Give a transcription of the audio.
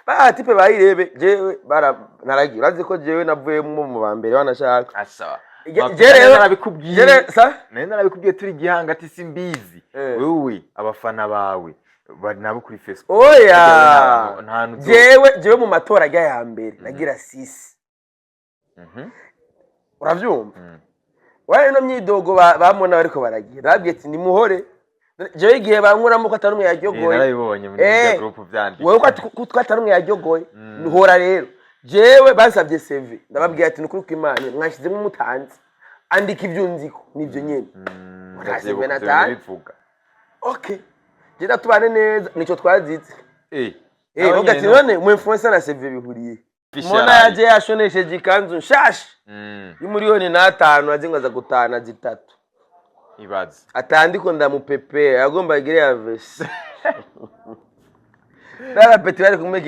Ba type bayirebe, jewe bara naragiye, urazi ko jewe navuyemo mu ba mbere banashaka. Asa. Je rero Narabikubwiye. Je rero sa Nari narabikubwiye turi gihanga ati simbizi. Wewe abafana bawe bari nabo kuri Facebook. Oya. Nta hantu Jewe mu matora ajya ya mbere nagira sisi. Uravyumva? Mm. Wari ino myidogo bamona bariko baragira, babwiye ati nimuhore, jewe igihe bankuramo ko atari umwe yaryogoye. Narabibonye muri group vyandika. Wewe ko atari umwe yaryogoye, hora rero. Jewe bansabye CV, ndababwira ati nukuri kw'Imana mwashizemo umutanzi, andika ibyo nziko nivyo nyene. Nta Ndavyibuka CV ivyo natanze. bivuga. Okay, jenda tubane neza, nico twazitse. Nawe Bavuga ati nyene none mu influencer na CV bihuriye? Fishi Mona yaraye. yaje yashonesheje ikanzu nshasha y'umiliyoni 5, azi ngo aza gutahana zitatu. Ibaze. Atandiko ndamupepe agomba agire ya vesi n'abapeti bari kumwe.